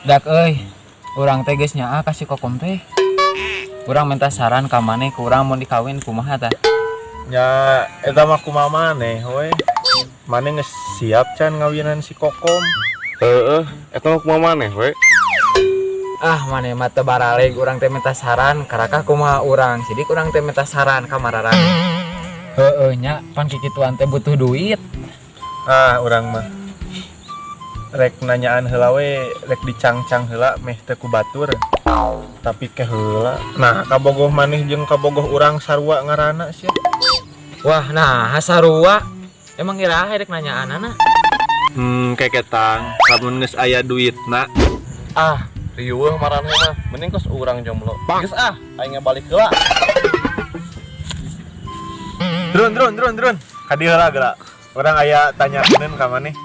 Dak euy, urang teh geus nyaah ka si Kokom teh. Urang minta saran ka maneh, ku urang mun dikawin kumaha tah? Nya eta mah kumaha maneh we. Maneh geus siap can ngawinan si Kokom? Heeh, eta mah kumaha maneh we. Ah, maneh mah teu baraleg, urang teh minta saran karakah kumaha urang. Sidik urang teh minta saran ka mararaneh. Heeh nya, pan kikituan teh butuh duit. Ah, urang mah rek nanyaan heula we, rek dicangcang heula meh teu ku batur. Tapi ke heula. Nah, kabogoh maneh jeung kabogoh urang sarua ngaranna sia. Wah, nah sarua. Emang iraha rek nanyaanana? Keketang, lamun geus aya duitna. Ah, riweuh maraneh mah. Mending kos urang jomblo. Geus ah, aing balik heula. Drun drun drun drun. Ka dieu heula geura. Urang aya tanyakeun ka maneh.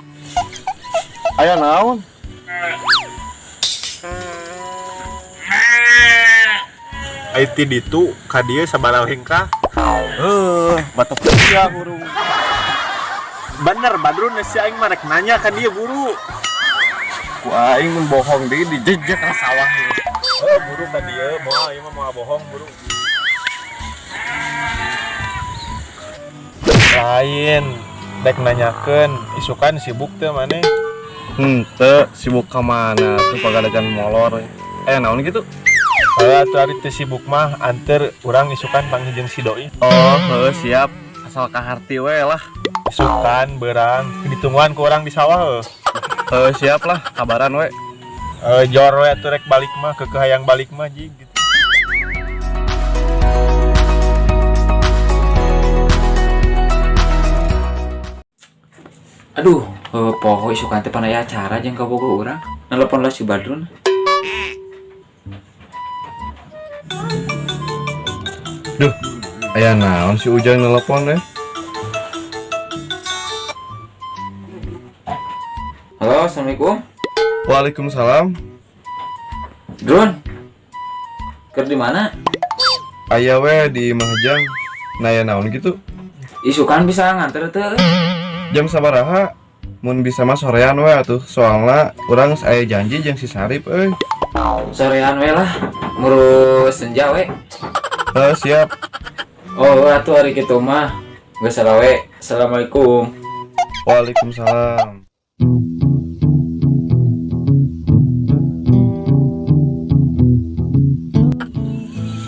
Aya naon? Ai ti ditu ka dieu sabaraha lengkah? Heuh, batok sia burung. Bener Badrun si aing mah rek nanya ka dieu buru. Ku aing mun bohong deui dijejek ka sawah ieu. Oh, buru ka dieu, moal ieu mah moal bohong buru. Lain rek nanyakeun isukan sibuk teu maneh? Henteu, sibuk ka mana tuh pagadagan molor. Naon gitu? Heuh, atuh ari teu sibuk mah anter urang isukan panggih jeung si doi. Oh, heuh siap. Asal kaharti we lah. Isukan beurang ditungguan ku urang di sawah heuh. Heuh siap lah, kabaran we. Jor we atuh rek balik mah keukeuh hayang balik mah jig gitu. Aduh, poho isukan teh pan aya acara jeung kabogoh urang. Nelepon lah si Badrun. Duh, aya naon si Ujang nelepon deh. Halo, assalamualaikum. Waalaikumsalam. Drun. Keur di mana? Aya we di Mahjang. Naya naon gitu? Isukan bisa nganter teu? Jam sabaraha? Mun bisa mah sorean we atuh, soalna urang geus aya janji jeung si Sarip euy. Sorean we lah, ngurus senja we. Heuh, siap. Oh, atuh hari kitu mah. Geus salah we. Assalamualaikum. Waalaikumsalam.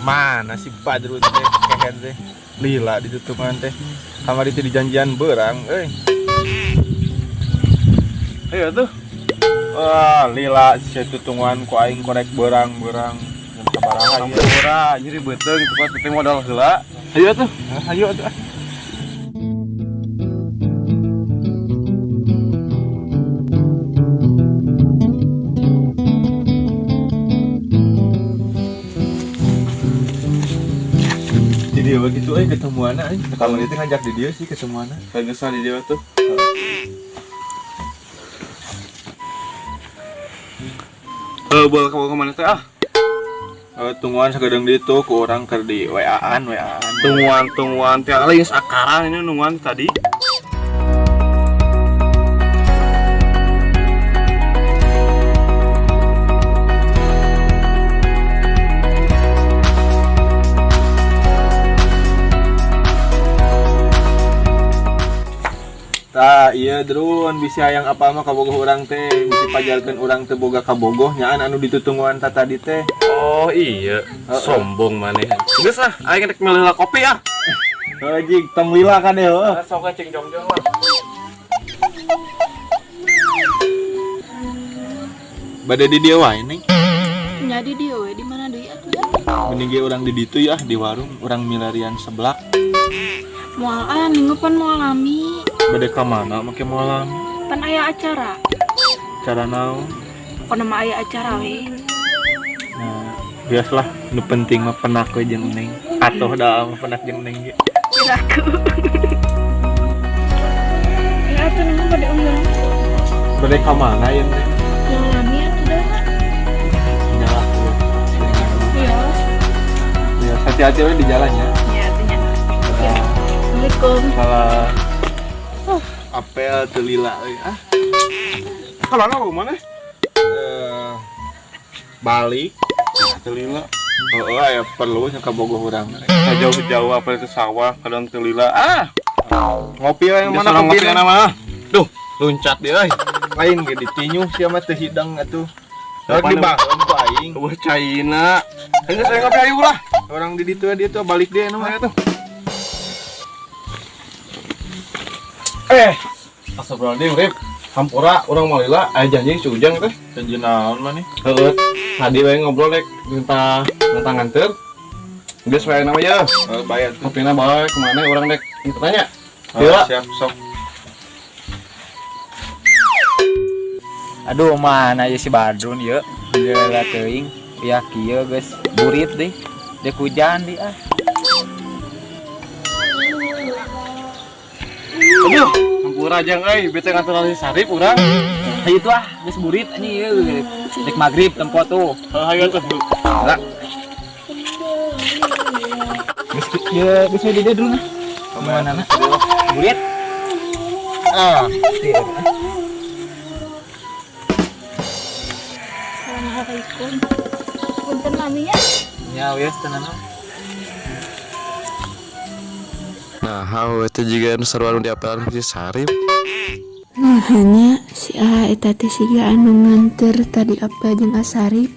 Mana si Badrun teh kehen teh. Lila ditutupan teh. Kamari teh dijanjian beurang euy. Ayo tuh. Wah, lila sia tutungguan ku aing korek beurang-beurang. Jam sabaraha ieu? Hampura, nyeri beuteung itu pas teh modal heula. Ayo tuh. Ayo tuh. Di dia begitu euy ketemuanna euy. Kalau dia teh ngajak di dia sih ketemuanna. Bagusan di dia tuh. Boleh kamu kemana teh ah? Tungguan sagedeung ditu ku urang keur di WA-an, WA-an. Tungguan, tungguan teh lagi geus akaran ini nungguan tadi. Tah, iya drun bisa yang apa mah kabogoh urang teh, bisi pajalkeun urang teu boga kabogoh nyaan anu ditutungguan ta tadi teh. Oh iya, Heeh. Sombong maneh. Geus ah, aing rek meuli kopi ah. Heuh jig, tong lila ka deh heuh. Sok cing jongjong lah. Bade di dieu wae ning. Nya di dieu we, di mana deui atuh ya? Mending ge urang di ditu ya, di warung urang milarian seblak. Moal ah, minggu pan moal lami. Bade ka mana make moal lami? Pan aya acara. Acara naon? Pokona mah aya acara we. Nah, biasalah nu penting mah penak we jeung neng. Atuh da mah penak jeung neng ge. Piraku. Ya atuh nunggu bade unggal. Bade ka mana ya neng? Moal lami atuh dah. Nya lah. Iya. Ya, hati-hati we di jalan ya. Iya atuh nya. Assalamualaikum. Salah. Apel teu lila euy ah. Ka mana kamu mana? Balik. Nah, teu lila. Heeh, aya perlu nya kabogoh urang. Jauh-jauh apa ke sawah kadang teu lila. Ah, Ngopi we mana mana ngopi kopi na mah. Duh, luncat dia euy. Lain ge ditinyu sia mah teu hidang atuh. Rek Depan dibaheun ku aing. Eueuh caina. Geus saya ngopi ayo lah. Orang di ditu dia tuh balik deh nu Ayo tuh. Eh, astagfirullahaladzim, Rip. Hampura, urang mau lila, aya janji si Ujang teh. Janji naon maneh? Heeh. Tadi we ngobrol rek minta minta nganter. Geus we nama ya. Heeh, bayar tuh. Kopina bae kemana urang rek itu tanya. Heeh, Lila. siap sok. Aduh, mana ya si Badrun yeuh. Geula teuing. Ya kieu geus burit deh. Dek hujan di ah. Aduh, hampura jang euy, bete nganter si Sarip urang. Hayu tuh ah, geus burit anjing ieu. Dek magrib tempo tuh. Heuh, hayu tuh. Lah, Geus ieu geus di dieu dulu nah. Kemana na? Burit. Ah, Assalamualaikum. Punten laminya. Nya wios tenan. Nah, hau itu juga nu seru anu diapelan ku si Sarip. Nah, hanya si A eta teh siga anu nganter tadi apa jeung Asarip.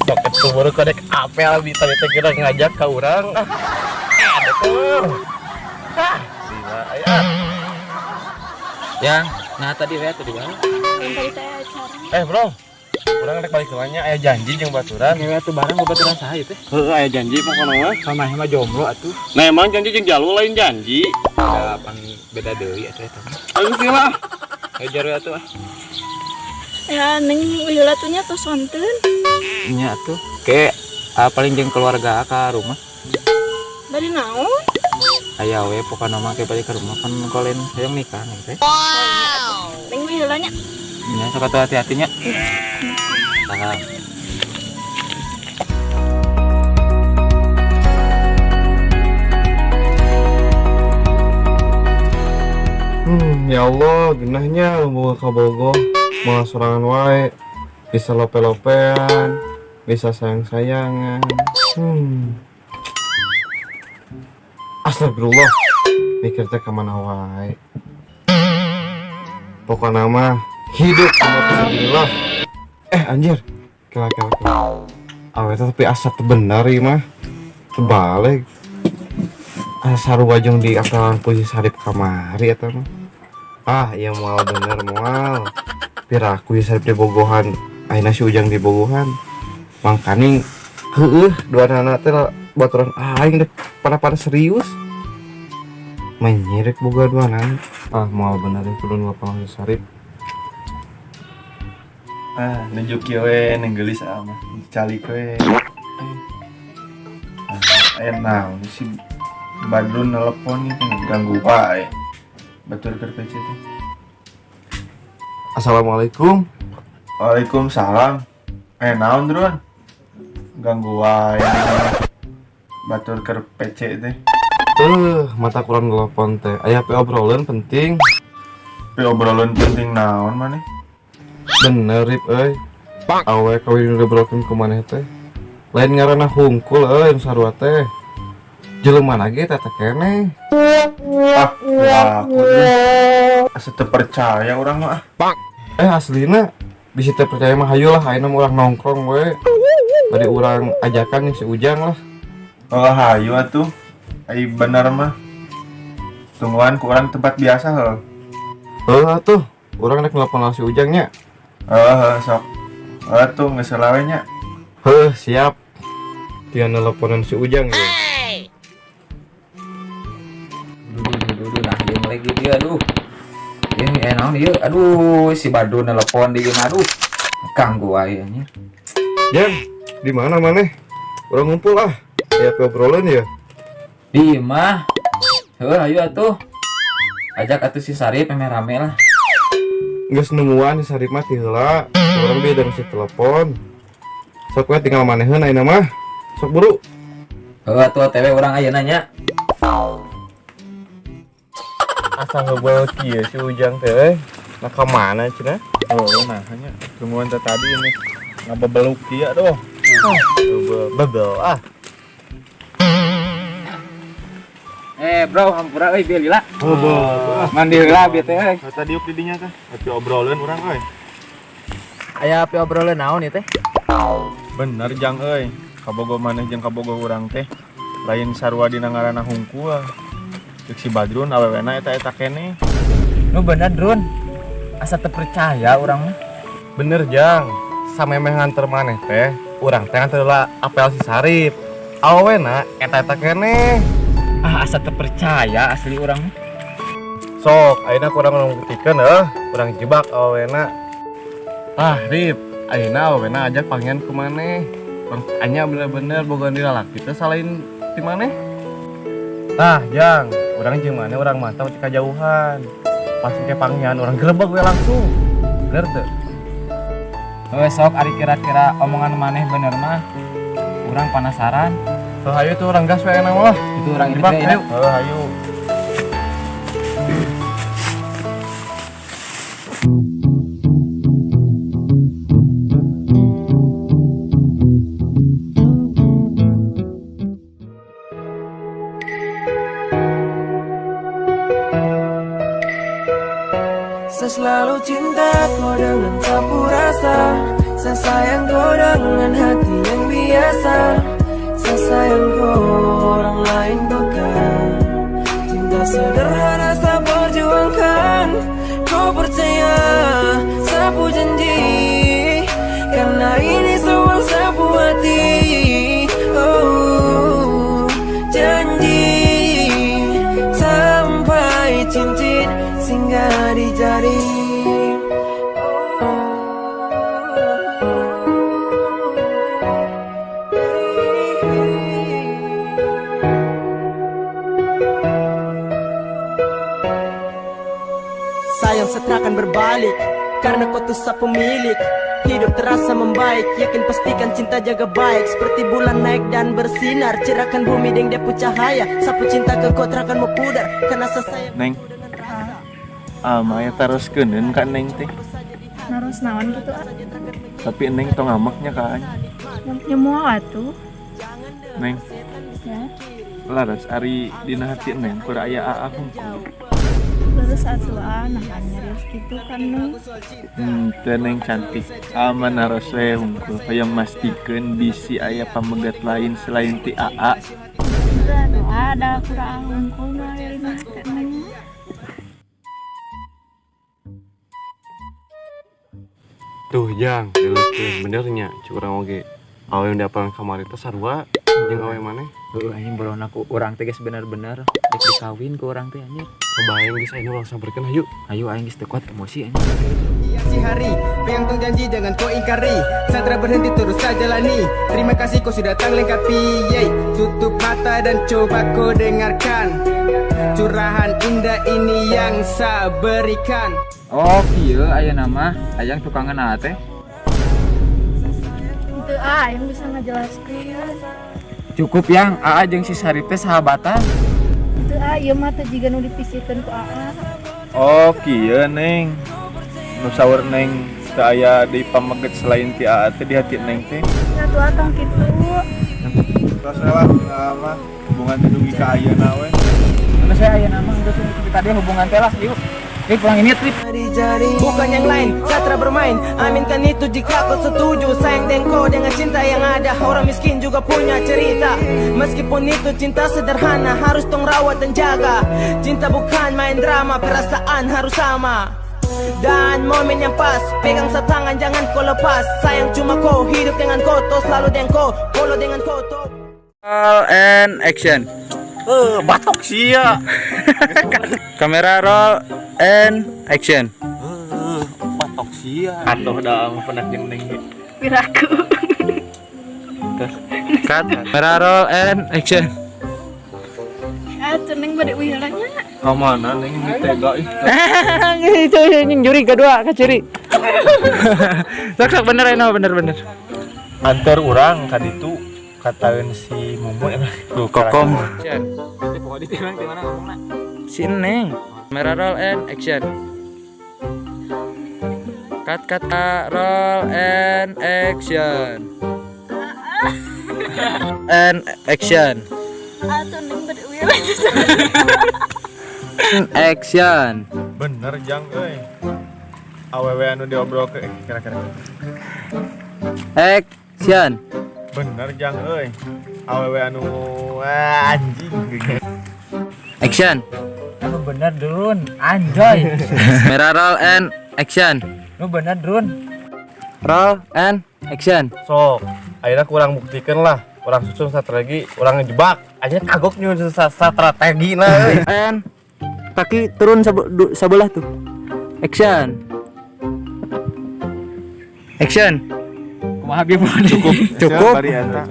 Sok atuh baru kodek apel di tadi teh kira ngajak ka urang. Ah, ada tuh. Ah, lila aya. Yang, nah tadi we tadi bae. Yang tadi teh acara. eh bro. Urang rek balik heula nya aya janji jeung baturan. Ngewe atuh bareng babaturan saha ieu teh? Heeh, aya janji pokona mah. Sama mah jomblo atuh. Nah, emang janji jeung jalu lain janji. Ada pan beda deui atuh eta mah. Ayo sih lah. Ayo jaru atuh ah. Ya neng heula tuh nya tos sonten. Nya atuh. Ke ah, paling jeung keluarga ka rumah. Bari naon? Aya we pokona mah ke balik ke rumah kan kolen hayang nikah nih teh. Neng heula nya. Nya sok atuh hati-hatinya. Salam. Ya Allah, genahnya mau ka Bogor, malah sorangan wae. Bisa lope-lopean, bisa sayang-sayangan. Astagfirullah. Mikir teh ka mana wae. Pokokna mah hidup sama fisabilillah. Eh anjir. Kela kela kela. Awe teh tapi asa teu bener ieu mah. Terbalik. Asa sarua jeung di apelan ku si Sarip kamari eta mah. Ah, iya moal bener moal. Piraku si Sarip dibogohan, ayeuna si Ujang dibogohan. Mangkaning heueuh dua anak teh baturan aing dek pada-pada serius. Menyirek boga dua anak. Ah, moal bener itu kudu nelpon si Sarip. Ah, nuju kieu we neng geulis ah mah. Calik we. Ah, aya naon si Badrun nelpon nih ganggu wae. Batur keur PC teh. Assalamualaikum. Waalaikumsalam. Eh naon Drun? Ganggu wae. Batur keur PC teh. Mata kurang telepon teh. Aya pe obrolan penting. Pe obrolan penting naon maneh? Bener Rip euy. Awe kawin diobrolkeun ku maneh teh. Lain ngaranna hungkul euy nu sarua teh. Jelema ge teh teh keneh. Ah, laku Drun. Asa teu percaya urang mah ah. Eh aslina bisa teu percaya mah hayu lah ayeuna mah urang nongkrong we. Bari urang ajakan si Ujang lah. Oh hayu atuh. Ai bener mah. Tungguan ku urang tempat biasa heuh. Heuh atuh, urang rek nelpon si Ujang nya. Heuh heuh sok. Heuh tuh geus heula we nya. Heuh, siap. Tia nelponan si Ujang ya. Duh, duh, duh, duh, nah ieu lagi dia aduh. Ini naon ieu? Aduh, si Badrun nelpon di ieu mah aduh. Ganggu wae anjir. Jang, di mana maneh? Urang ngumpul ah. Aya pe obrolan ya. Di imah. Heuh, ayo atuh. Ajak atuh si Sarip rame-rame lah. Geus nemuan si Sarip mah ti heula. Urang beda si telepon. Sok we tinggal maneheun ayeuna mah. Sok buru. Heuh atuh OTW urang ayeuna nya. Asa ngebel kieu si Ujang teh euy. Nah ka mana cenah? Oh, nah hanya tungguan teh tadi ini ngabebeluk dia doh. Bebel ah. Eh, bro, hampura euy bieu lila. Oh, ah. Mandi heula bieu teh euy. Nah, tadi yuk di dinya teh. Tapi obrolan urang euy. Aya api obrolan naon ieu teh? Bener jang euy. Kabogo maneh jeung kabogo urang teh lain sarua dina ngaranna hungkul. Ceuk si Badrun awewena eta-eta keneh. Nu bener, Drun. Asa teu percaya urang mah. Bener jang, samemeh nganter maneh teh, urang teh nganter heula apel si Sarip. Awewena eta-eta keneh. Ah, asa teu percaya asli urang mah. Sok, ayeuna kurang ngabuktikeun heuh, urang jebak awewena. Ah, Rip, ayeuna awewena ajak panggihan ku maneh. Urang tanya bener-bener boga di lalaki teh salain ti maneh. Tah, jang, urang jeung maneh urang mantau ti kajauhan. Pas ke panggihan urang gerebek we langsung. Bener teu? Heuh, sok ari kira-kira omongan maneh bener mah. Urang penasaran. Tuh hayu tuh urang gas we ayeuna mah. Itu urang ini Jebak, teh ayo. Heuh, hayu. Saya selalu cinta kau dengan sapu rasa. Saya sayang kau dengan hati yang biasa. Saya sayang kau orang lain bukan. Cinta sederhana saya perjuangkan. Kau percaya sapu janji. Karena ini soal sapu hati. Oh janji. Sampai cincin singgah di jari. Sayang setrakan berbalik karena kau tuh sa pemilik. Hidup terasa membaik, yakin pastikan cinta jaga baik. Seperti bulan naik dan bersinar, cerahkan bumi deng depu cahaya. Sapu cinta ke kau terakan mau pudar, karena saya sayang Neng. Ah, maya taroskeun ka Neng teh. Naros naon gitu ah. Tapi Neng tong ngambeknya ka aing. Ya moal atuh. Neng, Ya. laras ari dina hati Neng kur aya aa hungkul. Terus atuh ah nah nyarios gitu kan Neng. Teh Neng cantik. Aman naros we hungkul. Hayang mastikeun bisi aya pamegat lain selain ti aa. Teu atuh ah da kurang hungkul mah aya dina hati Neng. Tuh jang, dileuskeun bener nya cuk urang oge. Awewe diapalan kamari teh sarua jeung awewe maneh. Heuh anjing bolona ku urang teh geus bener-bener rek dikawin ku urang teh anjir. Kebayang geus ayeuna urang samperkeun hayu. Ayo aing geus teu kuat emosi anjing. Si hari, pegang tong janji jangan kau ingkari. Satra berhenti terus saya jalani. Terima kasih kau sudah datang lengkapi. Yeay. Tutup mata dan coba kau dengarkan curahan indah ini yang saya berikan. Oh, kieu aya nama ayang tukangan teh. Teu ah yang bisa ngajelaskeun. Cukup yang aa jeung si Sarip teh sahabatan. Teu ah ieu mah teh jiga nu dipikirkeun ku aa. Oh, kieu Neng. Nu saur Neng teu aya di pameget selain ti aa teh di hati Neng teh. Atuh ah tong kitu. Terus lah mah hubungan teh dugi ka ayeuna we. Karena saya aya nama geus tadi hubungan teh lah, yuk. Rip pulang ini trip. Bukan yang lain, Satra bermain. Aminkan itu jika kau setuju. Sayang dengko dengan cinta yang ada. Orang miskin juga punya cerita. Meskipun itu cinta sederhana, harus tong rawat dan jaga. Cinta bukan main drama, perasaan harus sama. Dan momen yang pas, pegang setangan jangan kau lepas. Sayang cuma kau hidup dengan kau, toh selalu dengan kau, follow dengan kau, toh. Roll and action. Batok sia. Kamera roll and action. Batok sia. Atuh da mah penak jeung Neng ge. Piraku. Cut. Kamera roll and action. Atuh Neng bade uih heula nya. Ka mana Neng ini tega ih. Itu anjing juri kedua kacuri. Sok sok bener eno bener bener. Antar urang ka ditu kataeun si Mumun emang. Tuh kokom. Si Neng. Kamera roll and action. Cut, cut, roll and action. And action. Atuh, Neng, beruya. Action. Bener, Jang, euy. Awewe anu diobrol ke kira-kira. Action. Bener, Jang, euy. Awewe anu, wah, anjing. Action. Anu bener drone, anjoy. Kamera roll and action. Nu bener drone. Roll and action. Sok, akhirnya ku urang buktikan lah. Urang susun strategi, urang ngejebak. Akhirnya kagok nyusun strategi nah euy. And kaki turun sebelah tuh. Action. Action. Kumaha bieu? Cukup. Cukup. Bari eta.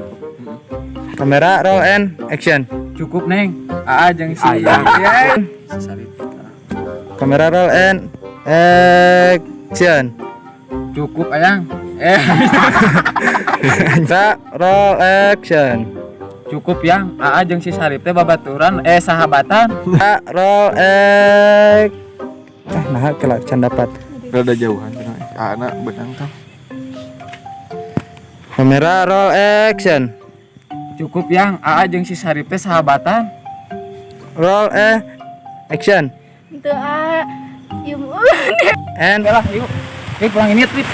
Kamera roll and action. Cukup, Neng. Aa jeung si Kamera roll and action. Cukup, Ayang. Eh, Kamera roll action. Cukup, Yang. Aa jeung si Sarip teh babaturan, eh, sahabatan. Kamera roll ek. Ah, nah, kela can dapat. Rada jauhan cenah. Anak benang tah. Kamera roll action. Cukup, Yang. Aa jeung si Sarip teh sahabatan. Roll action. Teu, ah. Ieu And Lah, yuk. Yuk, pulang ini, Trip.